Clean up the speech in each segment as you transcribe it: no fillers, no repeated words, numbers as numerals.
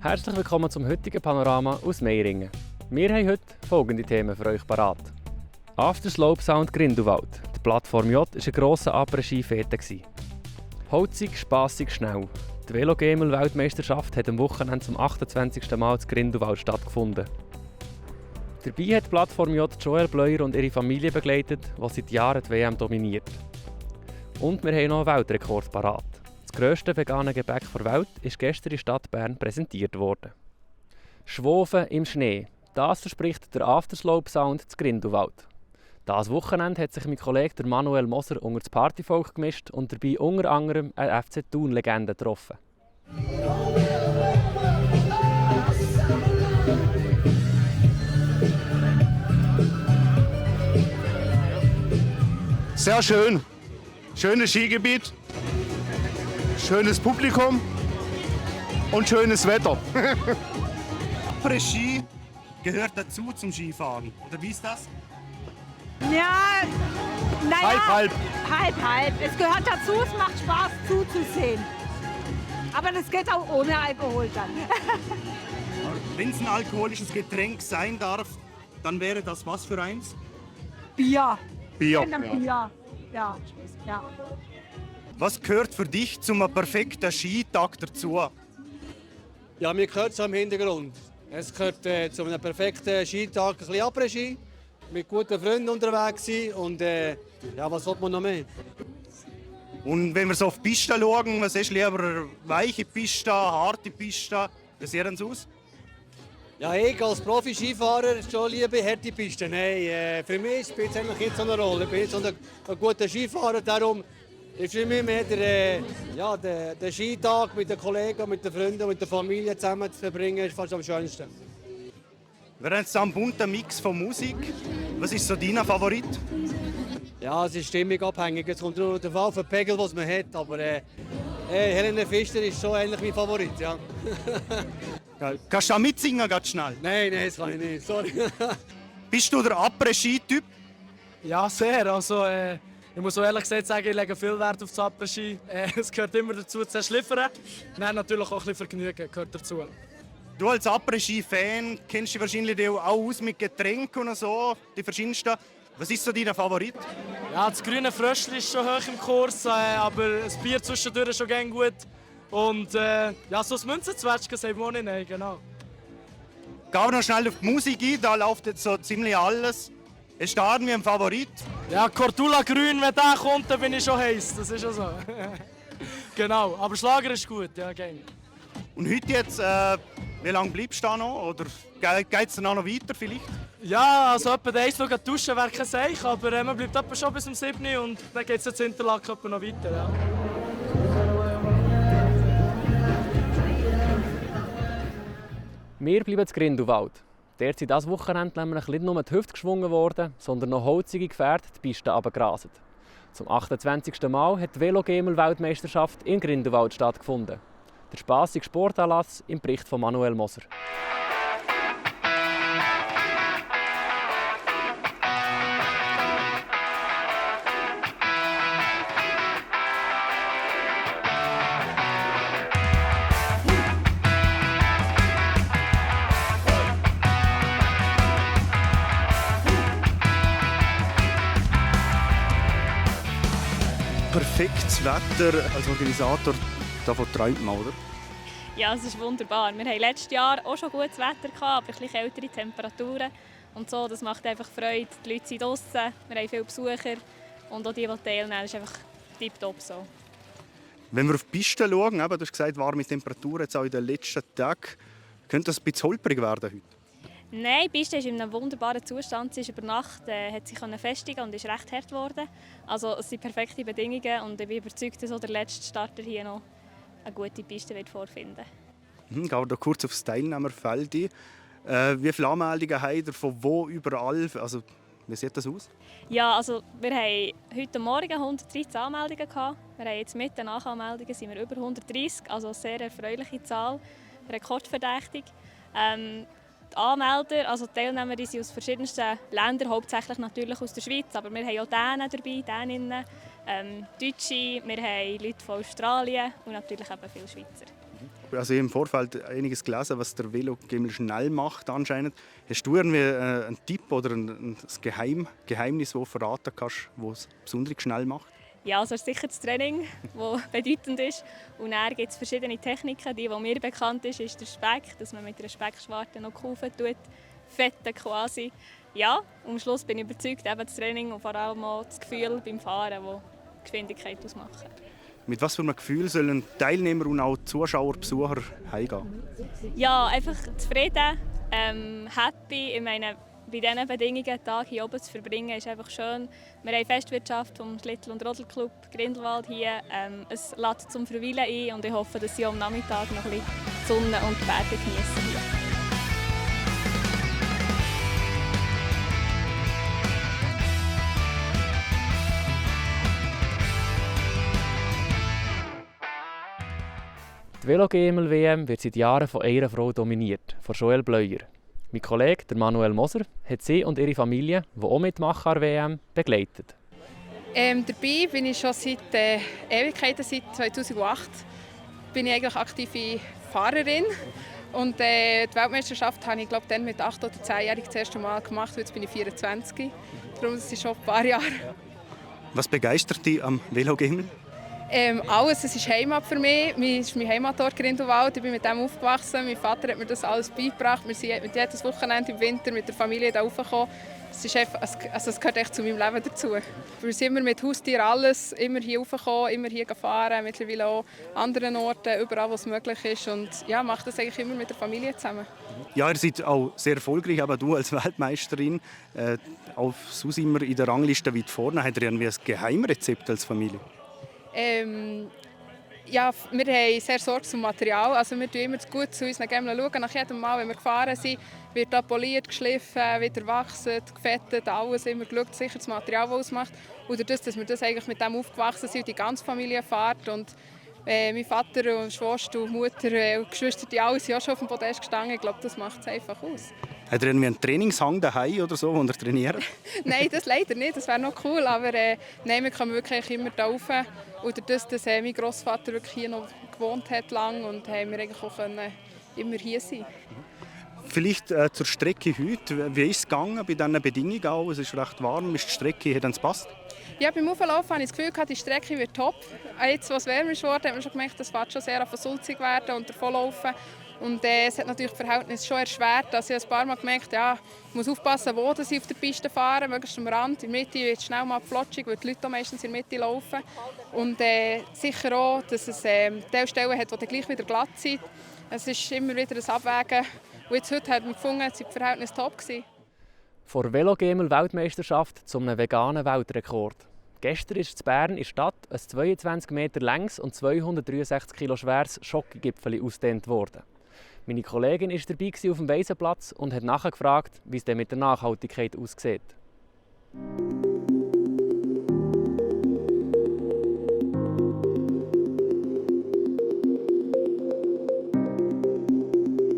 Herzlich willkommen zum heutigen Panorama aus Meiringen. Wir haben heute folgende Themen für euch parat. After Slope Sound Grindelwald. Die Plattform J war eine grosse Après-Ski-Fete. Holzig, spassig, schnell. Die Velo-Gemel-Weltmeisterschaft hat am Wochenende zum 28. Mal in Grindelwald stattgefunden. Dabei hat die Plattform J Joel Bleuer und ihre Familie begleitet, die seit Jahren die WM dominiert. Und wir haben noch einen Weltrekord parat. Das grösste vegane Gebäck der Welt ist gestern in der Stadt Bern präsentiert worden. Schwofen im Schnee. Das verspricht der Afterslope Sound zu Grindelwald. Dieses Wochenende hat sich mein Kollege Manuel Moser unter das Partyvolk gemischt und dabei unter anderem eine FC Thun-Legende getroffen. Sehr schön. Schönes Skigebiet, schönes Publikum und schönes Wetter. Après-Ski gehört dazu zum Skifahren. Oder wie ist das? Ja, naja, Halb. halb. Es gehört dazu, es macht Spaß zuzusehen. Aber das geht auch ohne Alkohol dann. Wenn es ein alkoholisches Getränk sein darf, dann wäre das was für eins? Bier. Bier. Wenn dann Bier. Ja. Was gehört für dich zum perfekten Skitag dazu? Ja, mir gehört es am Hintergrund. Es gehört zu einem perfekten Skitag ein bisschen Après-Ski, mit guten Freunden unterwegs sein und ja, was will man noch mehr? Und wenn wir so auf die Piste schauen, was ist lieber weiche Piste, harte Piste? Wie sieht das aus? Ja, ich als Profi-Skifahrer schon liebe harte Pisten. Nein, für mich spielt es eigentlich nicht so eine Rolle. Ich bin nicht so ein guter Skifahrer, darum ist für mich mehr der Skitag mit den Kollegen, mit den Freunden, mit der Familie zusammen zu verbringen, ist fast am schönsten. Wir haben jetzt einen bunten Mix von Musik. Was ist so dein Favorit? Ja, es ist stimmungabhängig. Es kommt nur darauf auf den Pegel, was man hat. Aber Helene Fischer ist schon eigentlich mein Favorit. Ja. Kannst du da mitsingen, ganz schnell? Nein, das kann ich nicht. Sorry. Bist du der Après-Ski-Typ? Ja, sehr. Also, ich muss auch ehrlich gesagt sagen, ich lege viel Wert auf das Après-Ski. Es gehört immer dazu, zu schliffern. Nein, natürlich auch ein bisschen Vergnügen gehört dazu. Du als Après-Ski-Fan kennst dich wahrscheinlich auch aus mit Getränken und so, die verschiedensten. Was ist so dein Favorit? Ja, das grüne Fröschli ist schon hoch im Kurs, aber das Bier zwischendurch ist schon gerne gut. Und ja, so das Münzenzwetschgen sagen wir auch nicht, nein, genau. Gehen wir noch schnell auf die Musik ein, da läuft jetzt so ziemlich alles. Ist da irgendwie ein Favorit? Ja, Cortula Grün, wenn der kommt, dann bin ich schon heiß, das ist ja so. Genau, aber Schlager ist gut, ja, gerne. Und heute jetzt, wie lange bleibst du da noch? Oder geht es dann auch noch weiter vielleicht? Ja, also etwa eins noch duschen wäre kein Seich, aber man bleibt etwa schon bis um 7 Uhr und dann geht es jetzt in Interlaken etwa noch weiter. Ja. Wir bleiben in Grindelwald. Dort sind dieses Wochenende nämlich nicht nur die Hüfte geschwungen worden, sondern noch holzige Pferde die Piste runtergerasen. Zum 28. Mal hat die Velo-Gemel-Weltmeisterschaft in Grindelwald stattgefunden. Der spassige Sportanlass im Bericht von Manuel Moser. Perfektes Wetter als Organisator, davon träumt man, oder? Ja, es ist wunderbar. Wir hatten letztes Jahr auch schon gutes Wetter, aber ein bisschen kältere Temperaturen. Und so, das macht einfach Freude. Die Leute sind draußen, wir haben viele Besucher und auch die teilnehmen, das ist einfach tipptopp so. Wenn wir auf die Piste schauen, eben, du hast gesagt, warme Temperaturen jetzt auch in den letzten Tagen, könnte das ein bisschen holprig werden heute? Nein, die Piste ist in einem wunderbaren Zustand. Sie ist über Nacht hat sich festigen und ist recht hart geworden. Also es sind perfekte Bedingungen und ich bin überzeugt, dass auch der letzte Starter hier noch eine gute Piste wird vorfinden wird. Gehen wir da kurz auf das Teilnehmerfeld ein. Wie viele Anmeldungen habt ihr, von wo überall? Also, wie sieht das aus? Ja, also wir haben heute Morgen 113 Anmeldungen gehabt. Wir haben jetzt mit den Nachanmeldungen sind wir über 130, also eine sehr erfreuliche Zahl, rekordverdächtig. Die Anmelder, also die Teilnehmer, die sind aus verschiedensten Ländern, hauptsächlich natürlich aus der Schweiz, aber wir haben auch Dänen dabei, Däninnen, Deutsche, wir haben Leute von Australien und natürlich eben viele Schweizer. Also ich habe im Vorfeld einiges gelesen, was der Velogemmel schnell macht anscheinend. Hast du irgendwie einen Tipp oder ein Geheimnis, das du verraten kannst, das es besonders schnell macht? Ja, also ist sicher das Training, das bedeutend ist. Und dann gibt es verschiedene Techniken. Die mir bekannt ist der Speck, dass man mit einer Speckschwarte noch Kufen tut, Fette quasi. Ja, und am Schluss bin ich überzeugt, eben das Training und vor allem auch das Gefühl beim Fahren, das die Geschwindigkeit ausmachen. Mit was für einem Gefühl sollen Teilnehmer und auch Zuschauer, Besucher heimgehen? Ja, einfach zufrieden, happy. Ich meine, bei diesen Bedingungen einen Tag hier oben zu verbringen, ist einfach schön. Wir haben Festwirtschaft vom Schlittel- und Rodelclub Grindelwald hier. Es lädt zum Verweilen ein und ich hoffe, dass Sie am Nachmittag noch ein bisschen die Sonne und die Berge genießen hier. Die Velo-GML-WM wird seit Jahren von einer Frau dominiert, von Joelle Bleuer. Mein Kollege, der Manuel Moser, hat sie und ihre Familie, die auch mitmachen an der WM, begleitet. Dabei bin ich schon seit Ewigkeiten, seit 2008. Bin ich eigentlich aktive Fahrerin. Und die Weltmeisterschaft habe ich dann mit 8 oder 10-jährig das erste Mal gemacht. Jetzt bin ich 24. Darum ist es schon ein paar Jahre. Was begeistert dich am Velogemmel? Alles, es ist Heimat für mich. Es ist mein Heimatort Grindelwald. Ich bin mit dem aufgewachsen. Mein Vater hat mir das alles beigebracht. Wir sind jedes Wochenende im Winter mit der Familie hier raufgekommen. Es gehört echt zu meinem Leben dazu. Wir sind immer mit Haustieren alles, immer hier raufgekommen, immer hier gefahren, mittlerweile auch an anderen Orten, überall wo es möglich ist. Und ja, mache das eigentlich immer mit der Familie zusammen. Ja, ihr seid auch sehr erfolgreich, aber du als Weltmeisterin, auch sonst immer in der Rangliste weit vorne. Habt ihr irgendwie ein Geheimrezept als Familie? Ja, wir haben sehr Sorge zum Material. Also wir schauen immer gut zu unseren Gemmeln. Nach jedem Mal, wenn wir gefahren sind, wird da poliert, geschliffen, wieder wachsen, gefettet, alles immer geschaut, sicher das Material, das ausmacht. Und dadurch, dass wir das eigentlich mit dem aufgewachsen sind und die ganze Familie fährt. Und mein Vater und Schwester und Mutter und Geschwister, die alle sind auch schon auf dem Podest gestanden. Ich glaube, das macht es einfach aus. Hat er irgendwie einen Trainingshang daheim oder so, wo er trainiert? Nein, das leider nicht. Das wäre noch cool. Aber nein, wir kommen wirklich immer da rauf. Und dadurch, dass mein Grossvater wirklich hier noch gewohnt hat lang und haben wir eigentlich auch immer hier sein. Vielleicht zur Strecke heute. Wie ist es gegangen bei diesen Bedingungen auch? Es ist recht warm. Ist die Strecke, hat es gepasst? Ja, beim Auflaufen hatte ich das Gefühl, die Strecke wird top. Jetzt, was wärmer ist geworden, hat man schon gemerkt, das wird schon sehr versulzig werden und davonlaufen. Und es hat natürlich das Verhältnis schon erschwert. Also ich habe ein paar Mal gemerkt, ja, ich muss aufpassen, wo ich auf der Piste fahre, möglichst am Rand. In der Mitte wird es schnell mal flotschig, weil die Leute meistens in der Mitte laufen. Und sicher auch, dass es die Stellen hat, die dann gleich wieder glatt sind. Es ist immer wieder ein Abwägen. Und jetzt heute hat man gefunden, dass das Verhältnis top war. Vor der Velogemmel-Weltmeisterschaft zu einem veganen Weltrekord. Gestern ist in Bern in der Stadt ein 22 Meter langes und 263 Kilo schweres Schokogipfeli ausgedehnt worden. Meine Kollegin war dabei auf dem Waisenplatz und hat nachgefragt, wie es denn mit der Nachhaltigkeit aussieht.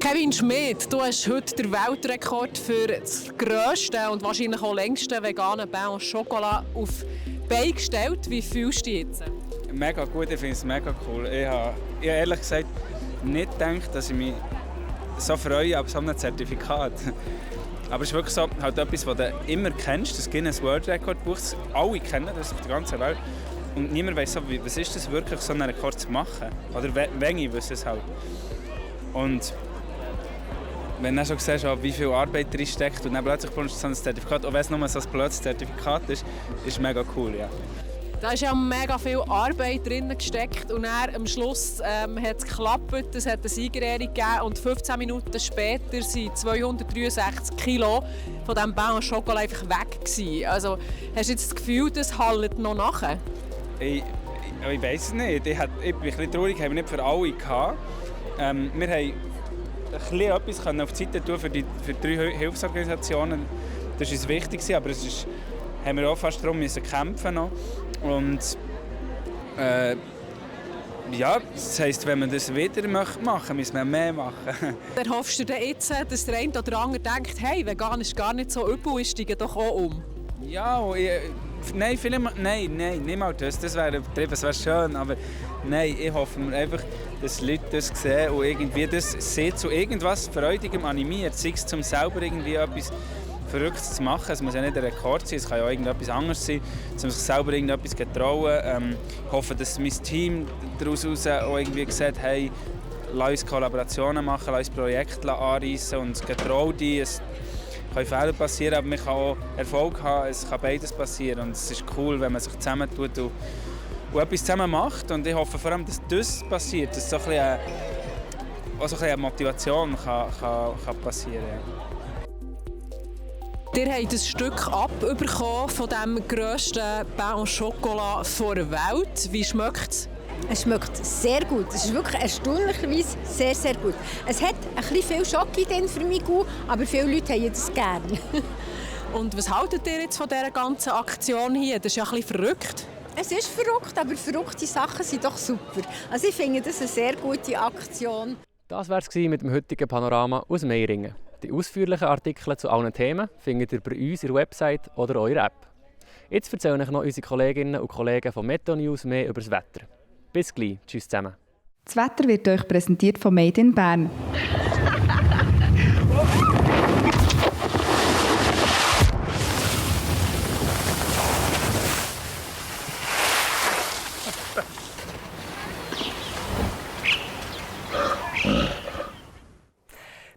Kevin Schmidt, du hast heute den Weltrekord für das grösste und wahrscheinlich auch längste vegane Pain au Chocolat auf die Beine gestellt. Wie fühlst du dich jetzt? Mega gut, ich finde es mega cool. Ich habe ehrlich gesagt nicht gedacht, dass ich mich so freue auf so ein Zertifikat. Aber es ist wirklich so, halt etwas, was du immer kennst, das Guinness World Record Buch. Alle kennen das auf der ganzen Welt. Und niemand weiss so, was ist das wirklich, so einen Rekord zu machen. Oder wenige wissen es halt. Und wenn du schon siehst, wie viel Arbeit drin steckt und dann plötzlich bekommst du so ein Zertifikat, auch wenn es nur so ein blödes Zertifikat ist, ist mega cool, ja. Da ist ja mega viel Arbeit drin gesteckt und dann am Schluss hat es geklappt, es hat eine Siegerehrung gegeben und 15 Minuten später sind 263 Kilo von diesem Pain au Chocolat einfach weg gewesen. Also hast du jetzt das Gefühl, das haltet noch nachher? Ich weiss es nicht. Ich bin ein bisschen traurig, haben wir nicht für alle gehabt. Wir haben etwas auf die Seite tun für 3 Hilfsorganisationen. Das war uns wichtig, aber haben wir auch fast darum kämpfen noch. Und ja, das heisst, wenn man das wieder machen möchte, müssen wir mehr machen. Dann hoffst du jetzt, dass der eine oder andere denkt, hey, vegan ist gar nicht so übel, ich steige doch auch um. Ja, Nein, nicht mal das. Das wäre übertrieben, das wäre schön. Aber nein, ich hoffe mir einfach, dass Leute das sehen und irgendwie das sehen, zu irgendwas Freudigem animiert. Sei es, um selber irgendwie etwas Verrücktes zu machen. Es muss ja nicht ein Rekord sein, es kann ja auch irgendetwas anderes sein, um sich selber irgendetwas getrauen. Ich hoffe, dass mein Team daraus auch irgendwie sieht, hey, lass uns Kollaborationen machen, lass uns Projekte anreissen und getraut dich. Es können Fehler passieren, aber man kann auch Erfolg haben, es kann beides passieren. Und es ist cool, wenn man sich zusammentut und etwas zusammen macht. Und ich hoffe vor allem, dass das passiert, dass so ein bisschen eine Motivation kann passieren kann. Ihr habt ein Stück abbekommen von dem grössten Pain au Chocolat der Welt. Wie schmeckt es? Es schmeckt sehr gut. Es ist wirklich erstaunlicherweise sehr, sehr gut. Es hat ein bisschen viel Schoki drin für mich, aber viele Leute haben das gerne. Und was haltet ihr jetzt von dieser ganzen Aktion hier? Das ist ja ein bisschen verrückt. Es ist verrückt, aber verrückte Sachen sind doch super. Also ich finde das eine sehr gute Aktion. Das war es mit dem heutigen Panorama aus Meiringen. Die ausführlichen Artikel zu allen Themen findet ihr bei uns in der Website oder eurer App. Jetzt erzählen euch noch unsere Kolleginnen und Kollegen von Meteo News mehr über das Wetter. Bis gleich. Tschüss zusammen. Das Wetter wird euch präsentiert von Made in Bern.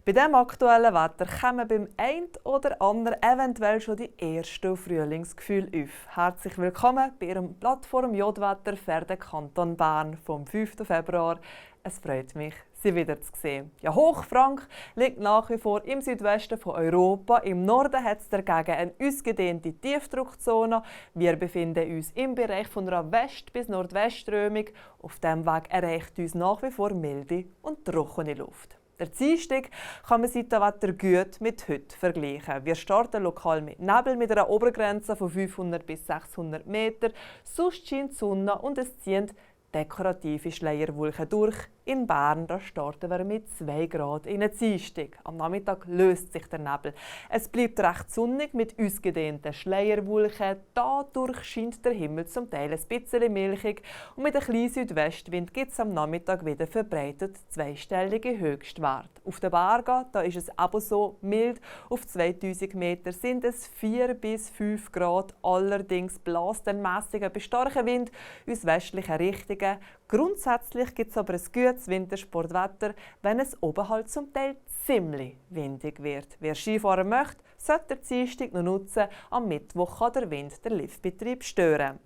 Bei diesem aktuellen Wetter kommen beim einen oder anderen eventuell schon die ersten Frühlingsgefühle auf. Herzlich willkommen bei Ihrem Plattform Jodwetter für den Kanton Bern vom 5. Februar. Es freut mich, Sie wieder zu sehen. Ja, Hochfrank liegt nach wie vor im Südwesten von Europa. Im Norden hat es dagegen eine ausgedehnte Tiefdruckzone. Wir befinden uns im Bereich von einer West- bis Nordwestströmung. Auf diesem Weg erreicht uns nach wie vor milde und trockene Luft. Der Dienstag kann man Seitenwetter gut mit heute vergleichen. Wir starten lokal mit Nebel mit einer Obergrenze von 500 bis 600 Meter. Sonst scheint die Sonne und es ziehen dekorative Schleierwolken durch. In Bern da starten wir mit 2 Grad in den Dienstag. Am Nachmittag löst sich der Nebel. Es bleibt recht sonnig mit ausgedehnten Schleierwolken. Dadurch scheint der Himmel zum Teil ein bisschen milchig. Und mit einem kleinen Südwestwind gibt es am Nachmittag wieder verbreitet zweistellige Höchstwerte. Auf den Bergen da ist es ebenso mild. Auf 2000 Meter sind es 4 bis 5 Grad. Allerdings bläst ein mäßiger bis starker Wind aus westlichen Richtungen. Grundsätzlich gibt es aber ein gutes Wintersportwetter, wenn es oberhalb zum Teil ziemlich windig wird. Wer Skifahren möchte, sollte der Dienstag noch nutzen. Am Mittwoch kann der Wind den Liftbetrieb stören.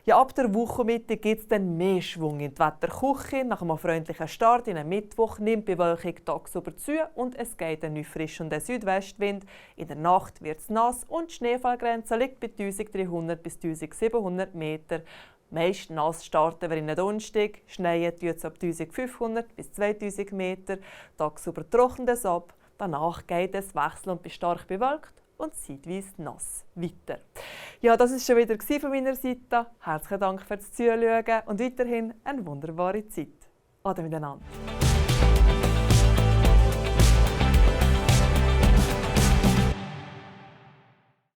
Ja, ab der Wochenmitte gibt es dann mehr Schwung in die Wetterküche. Nach einem freundlichen Start in den Mittwoch nimmt die Bewölkung tagsüber zu und es geht ein frischender Südwestwind. In der Nacht wird es nass und die Schneefallgrenze liegt bei 1300 bis 1700 Meter. Meist nass starten wir in den Donnerstag, schneien tut es ab 1500 bis 2000 Meter, tagsüber trocknet es ab, danach geht es wechselnd bis stark bewölkt und zeitweise nass weiter. Ja, das war schon wieder von meiner Seite. Herzlichen Dank fürs Zuschauen und weiterhin eine wunderbare Zeit. Ade miteinander.